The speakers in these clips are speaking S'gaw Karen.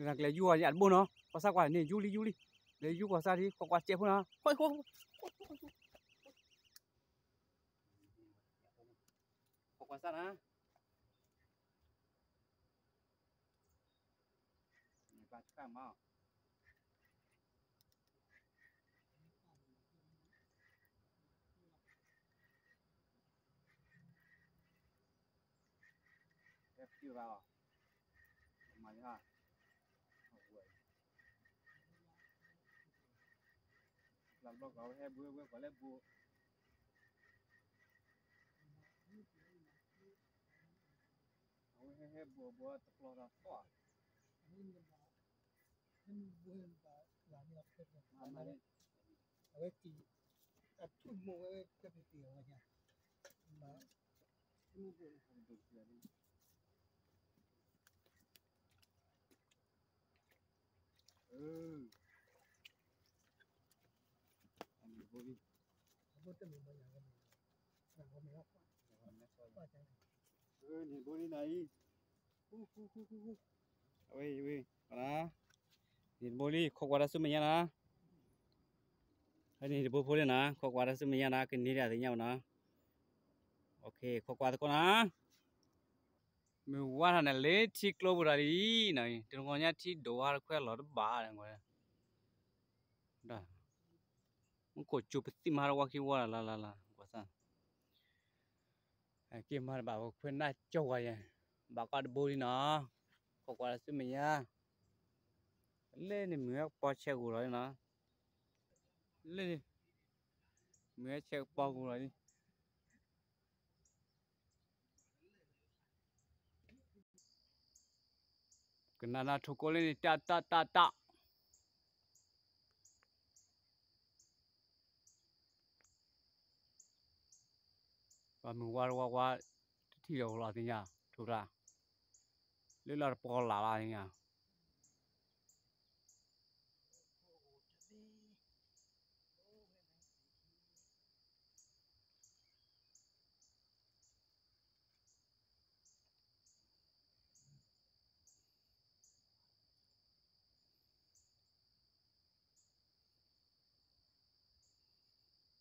နကျဲယူၢ်အီၤယၤတဘိနီၤ, ကီၢ်ဆၣ်ကွၢ်န့ၣ် ယူၢ်လံယူၢ်လံ, လဲၤယူၢ်ကီၢ်ဆၣ်ဒ် ကွၢ်ကွၢ်စဲးဖိနီၤ, ကွၢ်ကွၢ်စၢ်နၤ, ဘၣ်ဆၣ်မး ဟဲပျုၢ်ဘၣ်အီၤ, မၤလၢဟါ, လၢဘျီကီးဝဲဟဲဘှီဝဲပှၤလၢဘှီ, အဝဲဟဲဟဲဘှီဘှီတကျီဒီးသီၣ်, အဝဲကံၣ်, အထူၣ်မိၢ်ဝဲဝဲကပတံၢ်အဝဲညါ, အဝဲ, ဝဲ, နံၤတဘိလံ ခိးကွၢ်တၢ်ဆူမဲာ်ညါနၤ, နံၤတဘိဖိလံနၤ, ခိးကွၢ်တၢ်ဆူမဲာ်ညါနၤ, ကန့ၢ်ဒၣ်သ့ၣ်ညါဘၣ်နၤ, ခိးကွၢ်သကိးနၤ, မုၢ်ဝါထီၣ်န့ၣ်လၢထံကျိပူၤဒီးလံ, တနံၤညါထံဒိၣ်ဟါတခွဲလီၤတဘၣ်, မူခိၣ်ကၠိပသံမၤတဝါခံဝါလၢ်လၢ်လၢ်, ကွၢ်စၢ် က့ၤမၤတဘၣ်ဝဲခွဲးနၢ်ကၠီဝါယဲ, ဘၣ်ကီတဘိလံနီၤ, ခိးကွၢ်လၢဆူမဲာ်ညါ, လၢန့ၣ်မုၢ်ဟဲကပီၤဆဲးဂိၢ်လီၤနီၤ, လၢန့ၣ်, မုၢ်ဟဲဆဲးကပီၤဂိၢ်လီၤလံ ကနၣ်နၢ်ထိၣ်ကိးလၢန့ၣ် တၢ်တၢ်တၢ်တၢ်, ပှၤမုၢ်ဝါတဝါဝါ, တထံၣ်လီၤလီၤသ့ၣ်ညါ, ထိၣ်ကျါ, လၢလီၤတပီၤလၢ်လီၤသ့ၣ်ညါ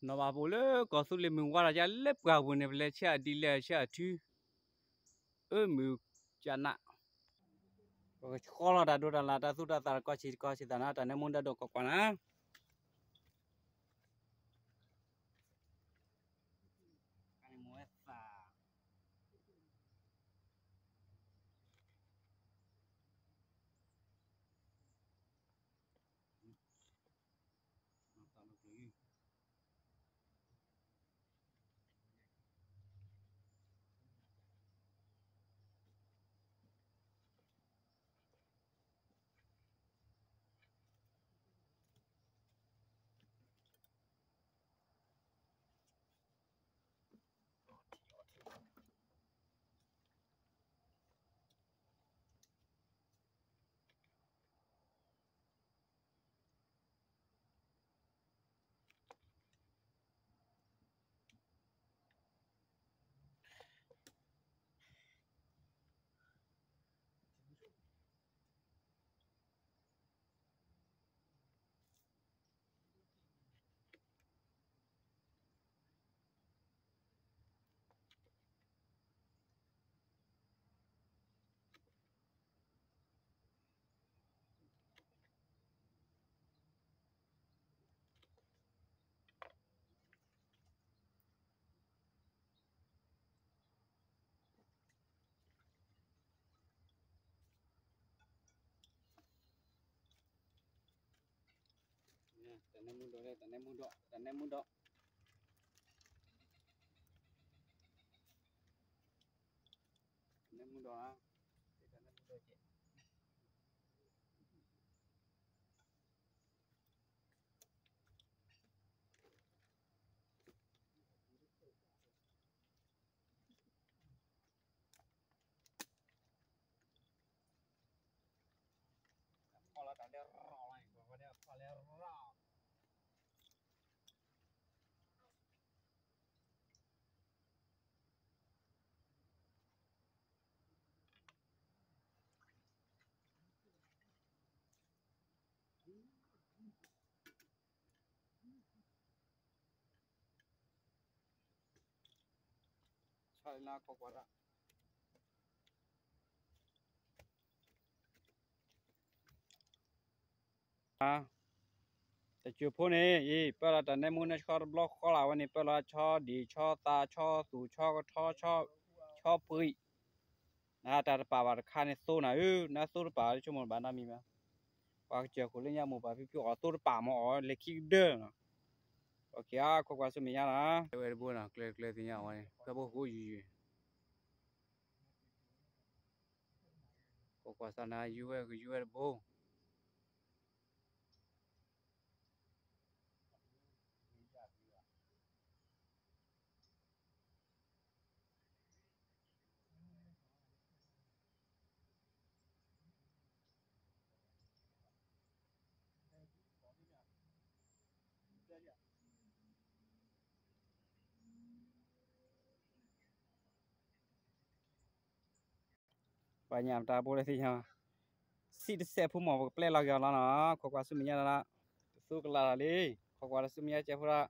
နီၢ်ဘၣ်ပိာ်လၢကီၢ်သူလ့ၤမုၢ်ဝါထီၣ်ကလၢပှၢ်ပူၤန့ၣ် ပလဲၤဆဲအဒံလၢဆဲအထု, အၢမုၢ်ကနၣ်, ပကဆှီလီၤတၢ်ဒိးတၢ်လၢ်တၢ်သူတၢ်သၣ်တကီၢ်ဆံးတကီၢ်ဆံးသးနၤ, တၢ်နၢမူဒါဒီးကွၢ်ကွၢ်နၤ ကန့ၣ်မ့ၢ်ဝဲသး တၢ်နၢမူဒီး တၢ်နၢမူဒီး, တၢ်နၢမူဒီး, တၢ်နၢမူဒီး, ဖီၣ်လီၤတၢ်လဲၤရီၣ်လီၤ, ဖီၣ်လဲၤရီၣ်, တၢ် လၢခိၣ်ကွၢ်တၢ် တစိၢ်ဖိန့ၣ် အံၤ ပၢၢ်လီၤတၢ်နဲမူနဲဆှီတဘျီဃီလၢ်ဝဲန့ၣ် ပၢၢ်လီၤဆီဒံၣ်ဆီသးဆီသူၣ်ဆီကထီဆီ ဆီပှံၤ, နတၢ်တပာ်ဘၣ်တခါန့ၣ်သိနၤဧၢ, နသိတပာ်လၢဆိကမိၣ်တဘၣ်နီတမံၤဘၣ်, ပှၤကစၢၢ်ခိၣ်လၢညါမိၢ်ပၢ်ဖံဖုအီၣ်သိတပာ်မ့ၢ်အီၣ်လဲၤခံကဒၢနီၤ, အခိၣ်ကွၢ်ဆူမဲာ်ညါနီၤ, ဝဲတဘိနီၤ ကျဲတကျဲသ့ၣ်ညါအဝဲန့ၣ် ဖဲဖိဃိယုၢ်ယုၢ် ခိၣ်ကွၢ်စၢ်နၤ ယူၤဝဲကယူၤဝဲတဘိ ပှၤညၣ်ပတၢ်ဘိလၢသ့ၣ်ညါ, ဆံးတစဲးဖိမီၢ် ပကပျဲလီၤက့ၤအီၤလီၤနီၤ, ခိၣ်ကွၢ်ဆူမဲာ်ညါလီၤ, တသူကလၢ်လီၤလံ, ခိၣ်ကွၢ်လၢဆူမဲာ်ညါကဲဖိဒၣ်,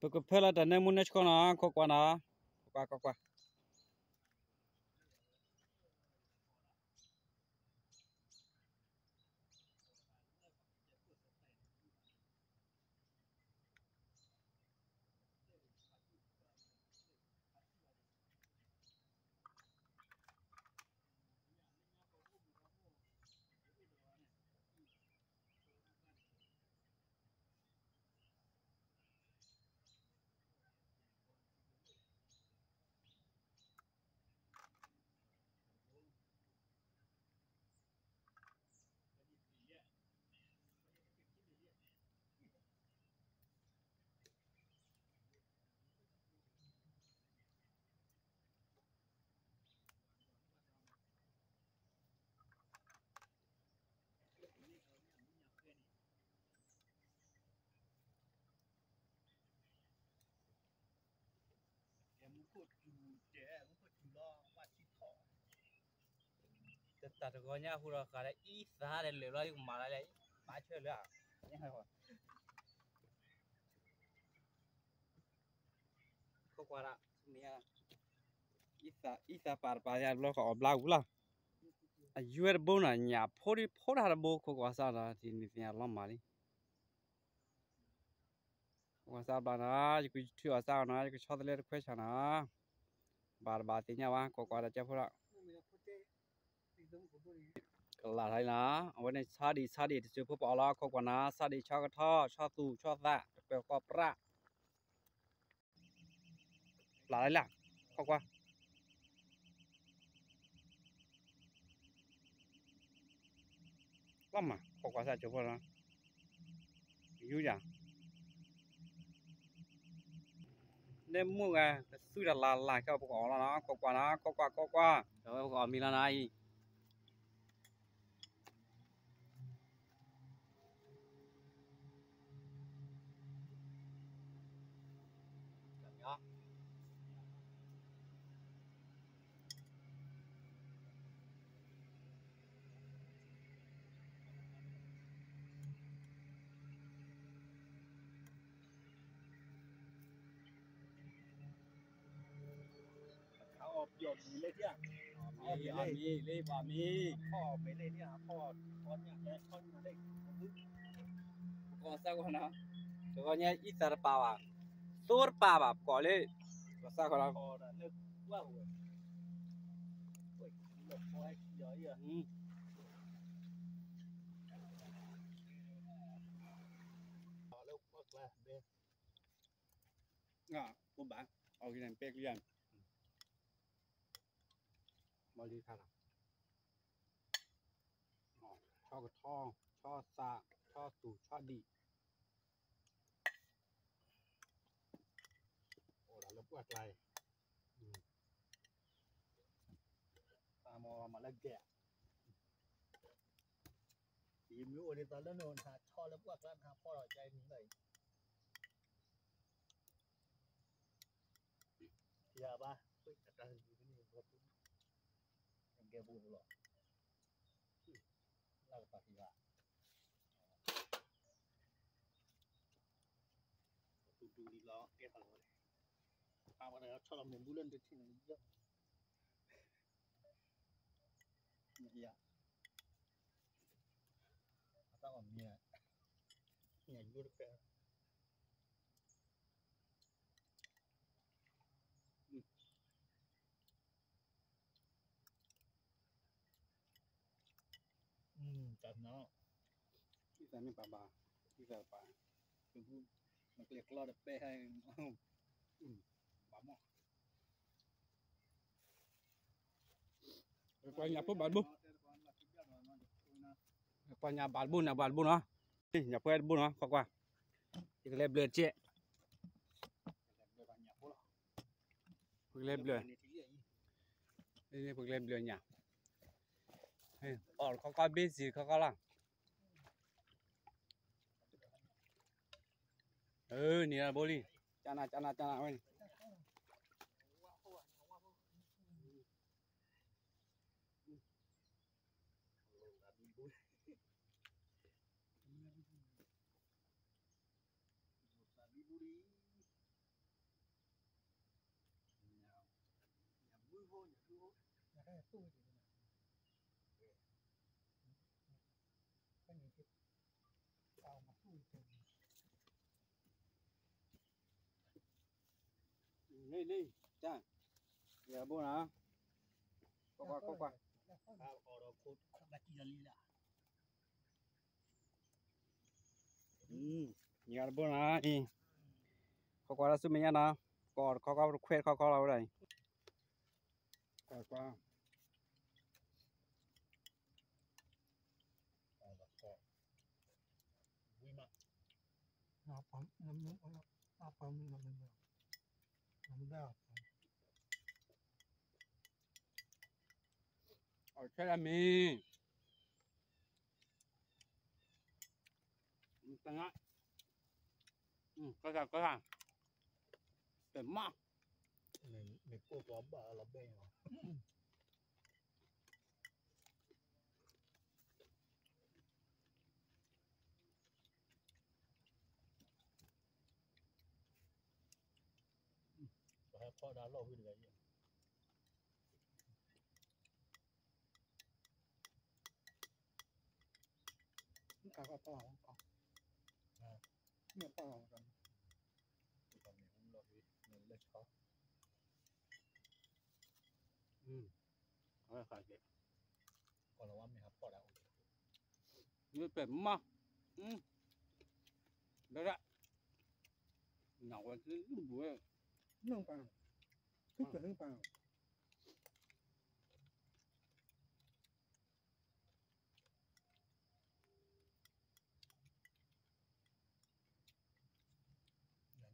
ပကဖၢလီၤတၢ်နဲမူနဲဆှီနီၤ, ခိၣ်ကွၢ်နီၤ, ခိၣ်ကွၢ် ခိၣ်ကွၢ် မူခိၣ်စူၤတဲာ် မူခိၣ်စူၤလီၤ ဘၣ်ထံထီၣ်, တတၢ်တဂီၤညါဟူဒီးဃာ်ဒီးအံသးဒီးလၢာ်ဘျီ ယကမၤလီၤလၢ ဘၣ်ဆၢလၢ ခိၣ်ကွၢ်ဒၣ် မ့ၢ် အံသးပာ်တပာ်ယၤတဘျီကအီၣ်ဘျါဝူလီၤ, အယွဲတဘိနီၤ ညၣ်ဖိဒံးဖိတၢ်တဘိ ခိၣ်ကွၢ်စၢ်ဒီး ဒ်န့ၣ်သ့ၣ်ညါလီၤမၢ်လံ ခိၣ်ကွၢ်စၢ်ဘျါနီၤ ယကထုးအီၣ်စၢ်အီၤနီၤ ယကဆီတလဲတခွဲးဆၣ်နီၤ, ဘၣ်တဘၣ်သ့ၣ်ညါဝဲ ခိၣ်ကွၢ်ဒီးကဲဖိဒၣ် ကလၢ်ထီၣ်လံနီၤ, အဝဲန့ၣ်ဆါဒံၣ်ဆါဒံၣ် တစိၢ်ဖိပအီၣ်လီၤ ခိၣ်ကွၢ်နီၤ, ဆါဒံၣ်ဆီကထီ ဆီသူၣ်ဆီသး တပၢၢ်ဃီပြး ပျၢ်လၢ်လၢ် ခိၣ်ကွၢ် လီၤမး ခိၣ်ကွၢ်စၢ်ကၠိဖိနီၤ, ယူယၤ နဲမုၢ်ဂၤ ကသူတၢ်လၢ်လၢ်ခဲအံၤ ပကအီၣ်လီၤနီၤ ခိၣ်ကွၢ်နီၤ ခိၣ်ကွၢ် ခိၣ်ကွၢ် အဝဲပကအီၣ်မံၤလီၤနီၤအံၤ ခါအီၣ်ပယီၣ်မံၤလၢထံၣ်, အီၣ်မံၤလၢပှၤမံၤ, ပကီၢ်စၢ်ကီးနီၤ, တဂီၤညါအံသးတပာ်ဘၣ်, သိတပာ်ဘၣ်, ပကီၢ်လၢ ပှၤစၢ်ကီးနီၤ, လၢပှၢ်ဝဲ, လၢပှၢ်ကျါ, အိၣ်ဘၣ်, အီၣ်က့ၤန့ၣ် ပဲကျံယါန့ၣ်, မၤလံခါလီၤ, ဆီကထီ, ဆီသး, ဆီသူၣ်, ဆီဒံၣ်, အိၣ်ဒၣ်လၢပှၢ်ကျါအံၤ, တၢ်မၤမၤလၢကဲ, ယမ့ၢ်အိၣ်ဒ်သိးလၢနဟးဆီလၢပှၢ်ကျါ နဟးဖီၣ်ဒီးကဲနံၤလီၤအံၤ ယဘၣ်, အတၢ်ယူၤန့ၣ် ကဲပူၤလီၤ, လၢကပၤကံၤဘၣ်, တူတူလီၤ ကဲသးလီၤ, ဖးဝဲတဂၤ ဆီၣ်လီၤမ့ၣ်ဘူလၢနတထံၣ်န့ၣ်, ယ, အတၢ်အီၣ်မံၤ, ညၣ်ယိတဖဲ တၢ်နီၤ, အံသၣ်မ့ၢ်ပာ်ဘၣ်, အံသၣ်ပာ်, နကျဲကျီဒီးပဲဟဲ, ဘၣ်မီၢ်, ပှၤညၣ်ဖိဘၣ်တဘိ, ပှၤညၣ်ဘၣ်တဘိ ညၣ်ဘၣ်တဘိနီၤ, ညၣ်ဖိတဘိနီၤ ကွၢ်ကွၢ်, ယကလဲၤဘျၢၣ်ကဲး ပကလဲၤဘျၢၣ်, ပကလဲၤဘျၢၣ်ညၣ်, အီၣ်ခီခီဘ့ၣ်စံၣ်ခီခီလီၤ, အၢ န့ၢ်တဘိလံ, ကနၤ ကနၤ ကနၤဝဲန့ၣ်, လံ လံ ကၢ်, ယၤဘိနၤ, ကွၢ်ကွၢ်ကွၢ်ကွၢ်, ယၤတဘိနၤအံၤ, ကွၢ်ကွၢ်လၢဆူမဲာ်ညါနီၤ, ကီၢ်တခီခီတခွဲးတခီခီလီၤဝဲဒၣ်အံၤ, ကွၢ်ကွၢ် ဝံၤမး, အီၣ်ဆဲလၢမ့ၢ်, တၢ်, ကၢ်, တမး, မ့ၢ်ကိၢ်ပှၤဘၣ်လီၤဘဲၣ်လီၤ. ပဟဲဖီၣ်ဒၣ်လီၢ်ဝံၤတဂၤအံၤ, မ့ၢ်ကဖီၣ်လီၤ, မ့ၢ်ဖီၣ်လီၤ, လၢဆီ, မ့ၢ်ပဲာ်မး, လၢဒၣ်, နဝဲသ့ၣ်ဘူးဝဲ, နပၢ်, နပၢ် နဒၣ်ပှၤခံတ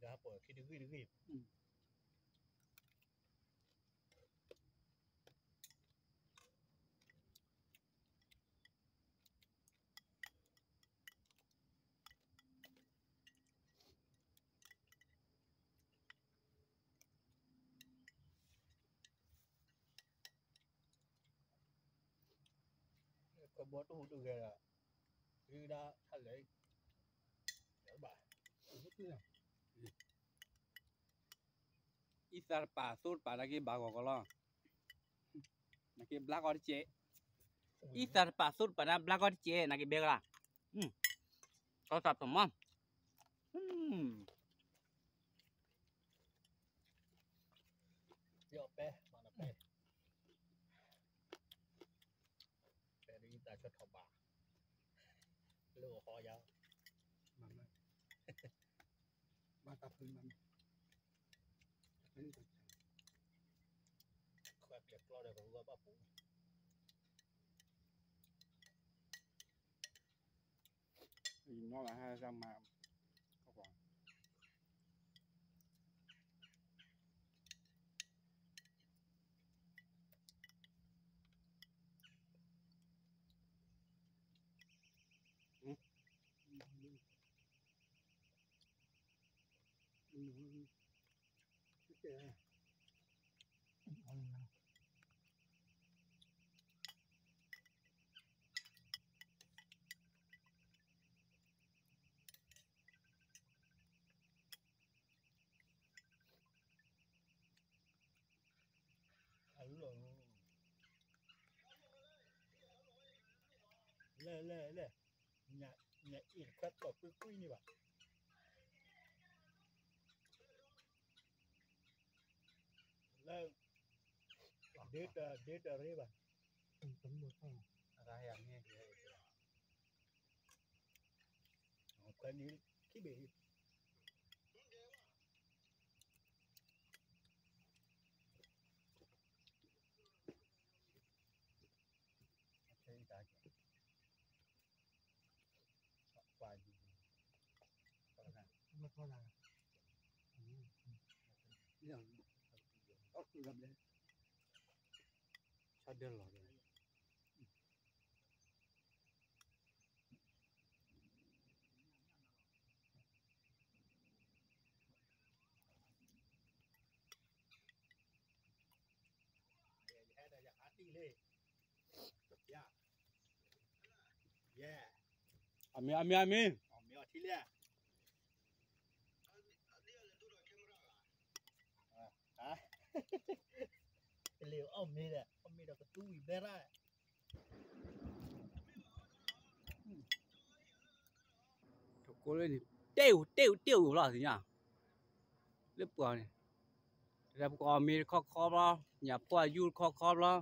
ဂ့ၢ်တဂ့ၢ်, ကဘီတဟူးတဂဲၤဒီး, ဒုဒၣ်ထါလဲၣ်, ဘၣ်, အံသၣ်တပာ်သိတပာ် နာ်က့ဘၣ်ဂီၢ်ကီၢ်လီၤ, နာ်က့ဘျါကီတစဲး, အံသၣ်တပာ်သိတပာ်န့ၣ် ဘျါကီတစဲး နာ်က့ဘဲကလါ, ကီသးပမီၢ်, ယီၤပဲ, မၤနပဲ, ပဲဒ်အံသၣ်ဆီထီၣ်ဘၣ်, လၢအဟီယၤ, မၤမး, ဘၣ်တၢ်ဖုမၤမး, ခွဲးကျဲၣ်ကျီဒီးကဂီၢ်ဘၣ်ပူၤ, ယနီၢ်လၢဟဲစၢ်မၤ, လဲၣ်လဲၣ်လဲၣ်, ညၣ်အ့ၣ်တခွဲးတီၢ်ကွံကွံန့ၣ်ဘၣ်, လၢ ဒ့တရ့ဘၣ်, ခွဲးန့ၣ်ခံဘ့ၣ်, အမ့ၢ် အမ့ၢ် အမ့ၢ်, ကလ့ၤအီၣ်မ့ၤဒီး အီၣ်မ့ၤဒီးကတူၢ်ဝံၤဘဲရၣ် ထကိလၢန့ၣ် တ့ၢ် တ့ၢ် တ့ၢ်အိၣ်လီၤသ့ၣ်ညါ, လၢပှၤန့ၣ်, တၢ်ပကအီၣ်မ့ၤတခီခီဘျီ, ညၣ်ဖိအယူၢ်တခီခီဘျီ,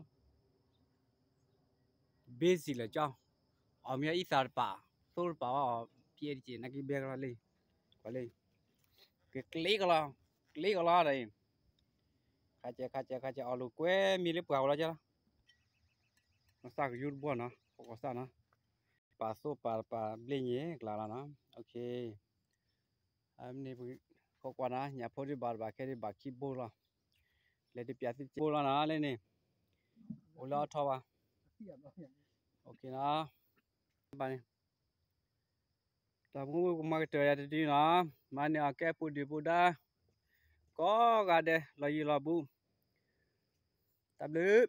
busy လၢကၠီ, အီၣ်မ့ၤအီၣ်အံသၣ်တပာ်, သိတပာ်အီၣ် ဖဲတက့ၢ် နကဘဲကလီၤလံ, ကွၢ်လံ, ကကျ့ကလီၤ, ကျ့ကလီၤဒီးအံၤ, ခါကဲ ခါကဲ ခါကဲ အီၣ်လိာ်ကွဲမ့ၤလၢပှၤဝဲလီၤကလီၤ, မၤသးကယူၢ်တဘိနီၤ ခိးကီၢ်သၣ်နီၤ, ပာ်သိပာ်တပာ်ဘျ့ညံၤကျါလီၤနီၤ, အန့ၣ် ခိးကွၢ်နီၤ ညၣ်ဖိဒ်ဘၣ်တဘၣ်ခဲဒ်ဘၣ်ခံဘိလီၤ, လဲၤဒ်ပၠးသုဘိလီၤနီၤ လၢန့ၣ်, အိၣ်လၢအထီဘၣ်, နီၤ, ဘၣ်န့ၣ် တၢ်ဖိကမၤကတၢၢ်ယၤတဒုနီၤ, မၤန့ၢ်အီၣ်ကဲပူၤဒုၣ်ပူၤဒါ, ကိးဂၤဒဲး လီၤယံၤလီၤဘူး, တၢ်ဘျုး